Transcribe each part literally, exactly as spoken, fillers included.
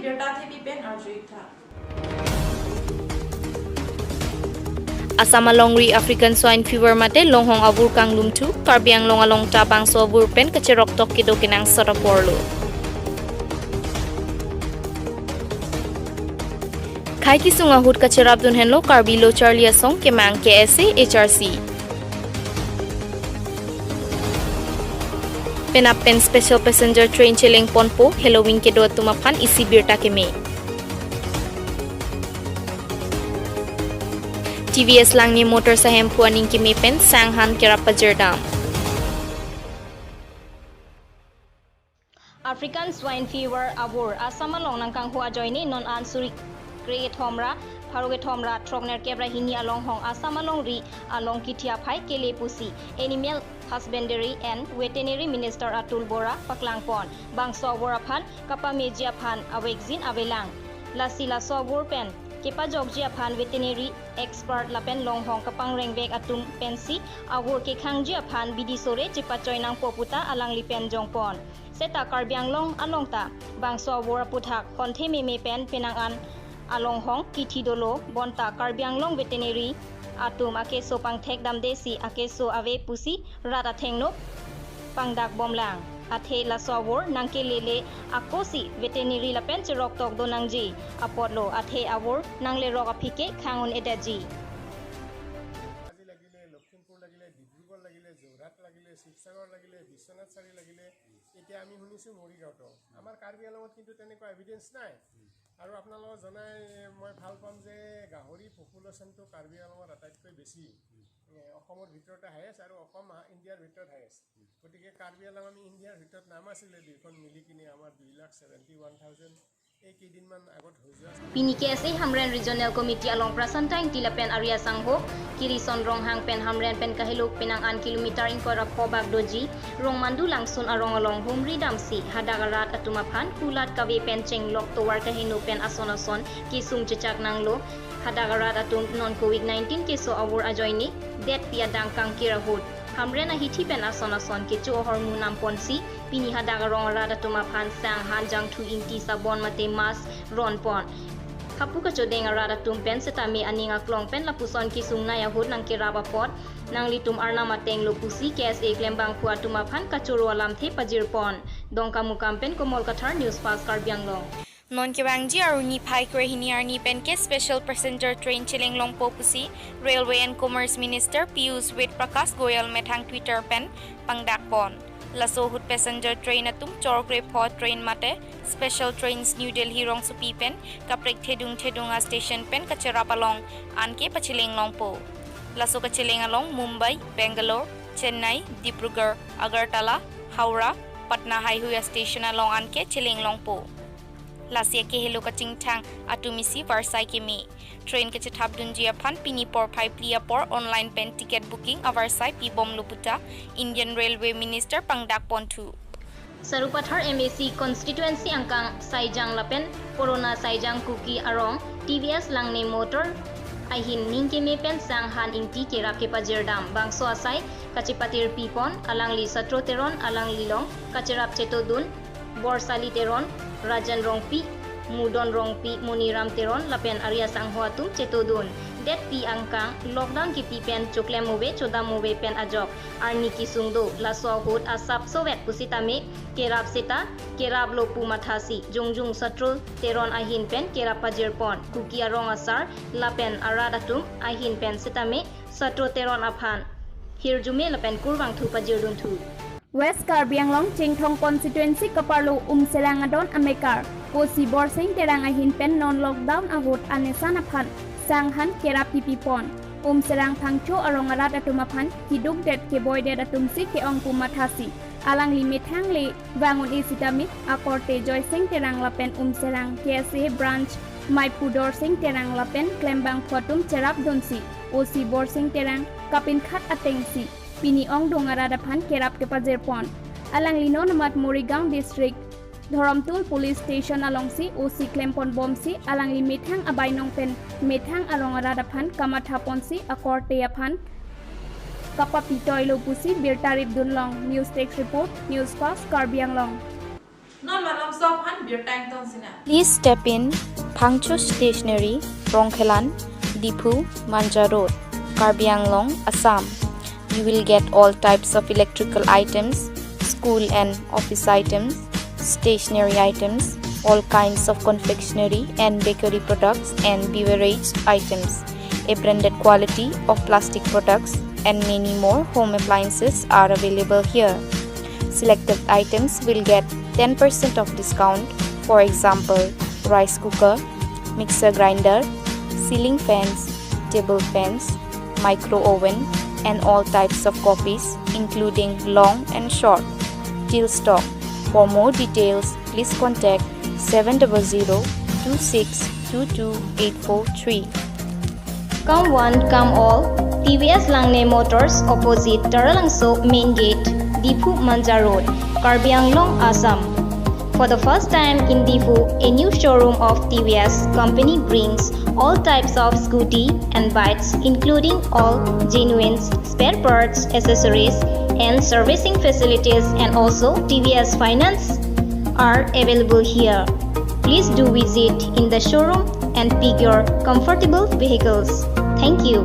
Birta thepi pen arju-ik tha. Assam alongri African Swine Fever mate longhong avur kanglum thu, Karbi Anglong along ta bangso avur pen kacheroktok kedo kenangsot apor lo. Khei kesung ahut kacherapdun henlo Karbi Lo Charli Asong kemang K S A H R C. Penap pen special passenger train cheleng ponpo, heloving kedo atum aphan isi birta keme. T V S Langne Motors ahemphu aning keme pen sang-han kerap pajirdam. African Swine Fever avur Assam along nangkanghu ajoine non an suri kre-kethom ra pharo kethom ra throknerkep ra hini along hong Assam alongri along kithi aphai kele pusi Animal Husbandry and Veterinary Minister Atul Bora paklangpon. Bangso avur aphan kapameji aphan a-vaccine avelang. Lasi laso avur pen kepajokji aphan veterinary expert lapen longhong kapangrengvek atum pensi avur kekhangji aphan bidi sore chepachoi nangpo puta alangli pen jongpon. Seta Karbi Anglong along ta bangso avur aputhak honthe meme pen penang an alonghong kithi dolo, bonta Karbi Anglong veterinary atum akeso pangthek damde si akeso ave pusi rat athengno pangdak bomlang. Athe laso avur nangkelele ako si veterinary lapen cheroktok do nangji apotlo, athe avur nanglerok aphi ke khang un-edetji. Dhemaji লাগিলে, লখিমপুৰ লাগিলে, ডিব্ৰুগড় লাগিলে, যোৰহাট লাগিলে, শিৱসাগৰ লাগিলে, বিশ্বনাথ চাৰিআলি লাগিলে, এতিয়া আমি শুনিছোঁ মৰিগাঁৱতো। আমাৰ কাৰ্বি আংলঙত কিন্তু তেনেকুৱা এভিডেন্স নাই। আৰু আপোনালোকক জনাই মই ভাল পাম যে গাহৰি পপুলেশ্যনটো কাৰ্বি আংলঙত আটাইতকৈ বেছি। এ, অসমৰ ভিতৰতে হায়েষ্ট আৰু অসম আ-, ইণ্ডিয়াৰ ভিতৰত হায়েষ্ট। গতিকে কাৰ্বি আংলং আমি ইণ্ডিয়াৰ ভিতৰত নাম আছিলে দুইখন মিলি কিনে আমাৰ দুই লাখ ছেভেণ্টি ওৱান থাউজেণ্ড এই কেইদিনমান আগত হৈ যোৱা। Pini K S A Hamren Regional Committee along Prasanta Ingti lapen Arya Sangho, Kirison Ronghang pen Hamren pen kahelo penang an kilometer ingkoi ra pho bak doji, Rongmandu Langsun arong along humri damsi hadak arat atum aphan kulat kave pen chenglok tovar kaheno pen ason ason kesung chechak nanglo. Hadak arat atum non covid nineteen keso avur ajoine detpi adang kangkir ahut Hamren ahithi pen ason ason kecho ahormu namponsi pini hadak arong arat atum aphan sang-han, jangthu, ingti, sabon mate mask ronpon. Hapu kachodeng arat atum pen setame aning aklong pen lapuson kesung nai ahut nangkerap apot nanglitum arnam ateng lo pusi K S A klembangphu atum aphan kachoro alamthe pajirpon. Dongkamukam pen Komol Kathar, News Fast Karbi Anglong. Non kevangji arni phai krehini arni pen ke special passenger train cheleng longpo pusi Railway and Commerce Minister Piyush Ved Prakash Goyal methang Twitter pen pangdakpon. Laso ahut passenger train atum chor krepho train mate special trains New Delhi rongsopi pen kaprek thedung thedung a-station pen kacherap along anke pacheleng longpo. Laso kacheleng along Mumbai, Bangalore, Chennai, Dibrugarh, Agartala, Howrah, Patna haihui a-station along anke cheleng longpo. Lasi akehelo kachingthang atum isi varsai keme. Train kachethapdunji aphan pini porphai phli apor online pen ticket booking avarsai pibomlo puta Indian Railway Minister pangdakponthu. Sarupathar M A C constituency angkang Saijang lapen Purana Saijang Kuki arong T V S Langne Motor ahin ning keme pen sang-han ingti kerap kepajirdam. Bangso asai kachepatirpipon alangli Satro Teron, alanglilong kacherap chetodun Borsali Teron, Rajan Rongpi, Mudon Rongpi, Moniram Teron lapen Arya Sangho atum chetodun. Detpi angkang lockdown kipi pen choklem ove chodam ove pen ajok arni kesung do. Laso ahut asap sovet pusitame kerap seta keraplo pu mathasi jongjung Satro Teron ahin pen kerap pajirpon. Kuki arong asar lapen arat atum ahin pen setame Satro Teron aphan hirjume lapen kurvangthu pajirdunthu. West Karbi Anglong Chinthong constituency kaparlo Umserang adon amekar O C Borsing Terang ahin pen non lockdown ahut anesan aphan sang-han kerap pipipon. Umserang Phangcho arong arat atum aphan kidukdet keboidet atumsi ke-ong pu mathasi alangli methang le vang un-e sitame akorte Joysing Terang lapen Umserang K S A branch maiphu Dorsing Terang lapen klembangphu atum cherapdunsi O C Borsing Terang kapinkhat atengsi pini ongdung arat aphan kerap kepajirpon. Alangli non amat Morigaon district Dhoromtul police station alongsi O C klemponbomsi alangli methang abainong pen methang arong arat aphan kamathaponsi akorte aphan kapapitoilo pusi birta ripdunlong. News Desk Report, News Fast Karbi Anglong. Non malomso aphan birta ington sinang. Please step in Phangcho Stationery, Rongkhelan, Diphu, Manja Road, Karbi Anglong, Assam. You will get all types of electrical items, school and office items, stationery items, all kinds of confectionery and bakery products and beverage items. A branded quality of plastic products and many more home appliances are available here. Selected items will get ten percent of discount, for example, rice cooker, mixer grinder, ceiling fans, table fans, micro oven, and all types of coffees, including long and short, till stock. For more details, please contact seven double zero two six two two eight four three. Come one, come all. T V S Langne Motors, opposite Taralangso Main Gate, Diphu Manja Road, Karbi Anglong, Assam. For the first time in Diphu, a new showroom of T V S company brings all types of scooty and bikes, including all genuine spare parts, accessories, and servicing facilities, and also T V S finance are available here. Please do visit in the showroom and pick your comfortable vehicles. Thank you.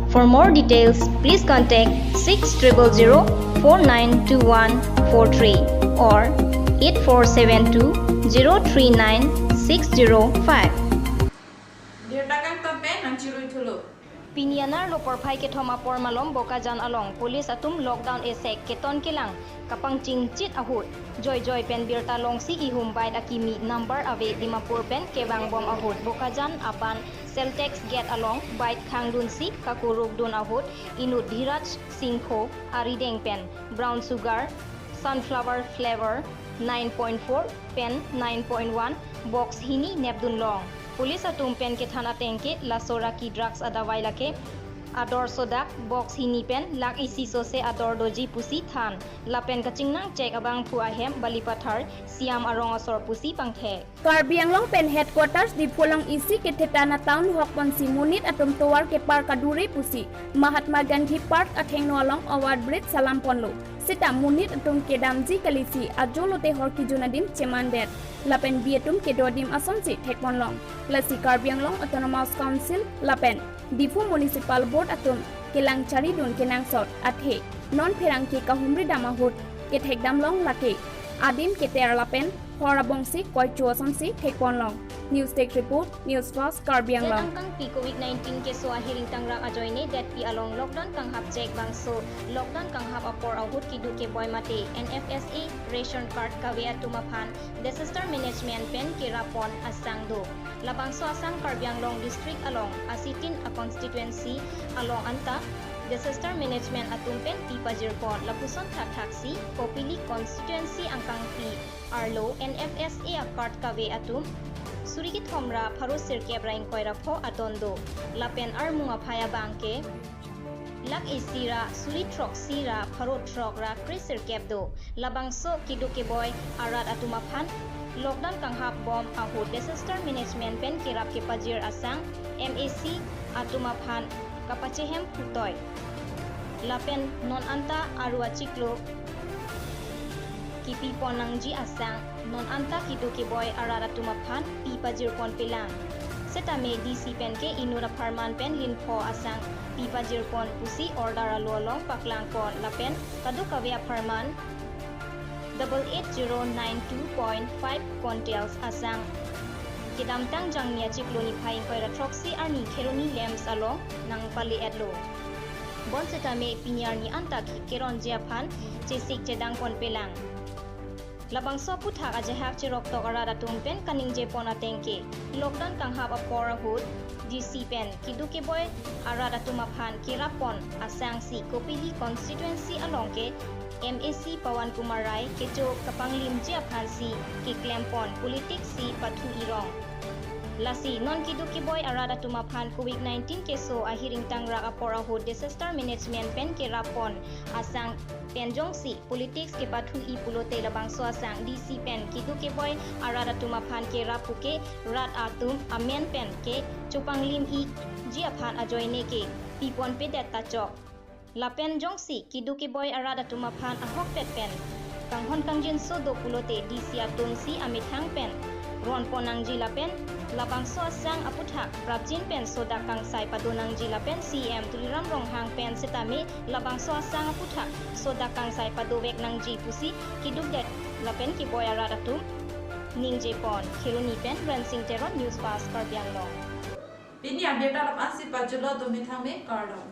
For more details, please contact six triple zero four nine two one four three or eight four seven two zero three nine six zero five. Birta kangton pen nangchirui thulo. Pini anerlo porphai kethom apor malom Bokajan along police atum lockdown esek keton kelang kapangchingchit ahut, joijoi pen birta longsi ihum bike akimi number ave Dimapur pen kevangbom ahut Bokajan aban Celtex gate along bike khangdunsi kakurukdun ahut inut Dhiraj Singpho arideng pen brown sugar, sunflower flavor nine point four pen nine point one box hini nepdun long. Police atum pen kethan ateng ke laso raki drugs adavai lake ador sodak box hini pen lakh isi sose ador doji pusi than. Lapen kachingnang chek abangphu ahem Balipathar Siam arong asor pusi pangthek. Karbi Anglong pen headquarters Diphu along isi ketheta na town hok ponsi monit atum tovar kepar kadure pusi Mahatma Gandhi Park athengno along overbridge salam ponlo. Seta monit atum kedamji kalisi ajo lote hor kejun adim chemandet. Lapen bi atum kedo adim asonsi thekponlong. Lasi Karbi Anglong Autonomous Council lapen Diphu Municipal Board atum kelang charidun kenangsot athe non pherangke kahumri dam ahut kethekdamlong lake adim keter lapen hor abongsi koicho asonsi thekponlong. News Desk Report, News Fast, Karbi Anglong. Angkangpi Covid nineteen keso ahiring tangrak ajoine detpi along lockdown kanghap chek bangso lockdown kanghap apor ahut keduk keboi mate N F S A ration card kave atum aphan disaster management pen kerap pon asang do. Labangso asang Karbi Anglong district along asitin a constituency along anta disaster management atum pen pi pajirpon lapuson thakthaksi Kopili constituency angkangpi arlo N F S A a card kave atum suri kethom ra pharo sirkep ra ingkoi ra pho aton do. Lapen armu aphai abang ke lakh isi ra suri throksi ra pharo throk ra kre sirkep do. Labangso keduk keboi arat atum aphan lockdown kanghap bom ahut disaster management pen kerap kepajir asang M A C atum aphan kapachehem putoi. Lapen non anta aru achiklo kipipon nangji asang non anta keduk keboi arat atum aphan pi pajirpon pelang. Setame D C pen ke inut apharman pen linpho asang pi pajirpon pusi order alo along paklangpon lapen kadokave apharman double eight zero nine two point five quintals asang kedamtang Jangmi achiklo niphai ingkoi ra throksi arni Kheroni LAMPS along nangpale-etlo. Bonsetame pini arni anta keronji aphan chesik chedangpon pelang. Labangso aputhak ajahak cheroktok arat atum pen kaningjepon ateng ke lockdown kanghap apor ahut D C pen keduk keboi arat atum aphan kerap pon asangsi Kopili constituency along ke M A C Pawan Kumar Rai kecho kapanglimji aphansi keklempon politics si pathu irong. Lasi non keduk keboi arat atum aphan Covid nineteen keso ahiring tangrak apor ahut disaster management pen kerap pon asang pen jongsi politics kepathu-i pulote labangso asang D C pen keduk keboi arat atum aphan kerap puke rat atum amen pen ke chopanglim-iji aphan ajoine ke pipon pedet tachok. Lapen jongsi keduk keboi arat atum aphan ahokpet pen kanghon kangjinso do pulote D C atum si amethang pen ron pon nangji lapen labangso asang aphuthak prapjin pen sodak kangsai pado nangji lapen C M Tuliram Ronghang pen setame labangso asang aphuthak sodak kangsai padovek nangji pusi keduk det lapen keboi arat atum ningje pon. Kheroni pen Rensing Teron, News Fast Karbi Anglong. Pini abirta la-an si pajutlo, dome thame, kardom.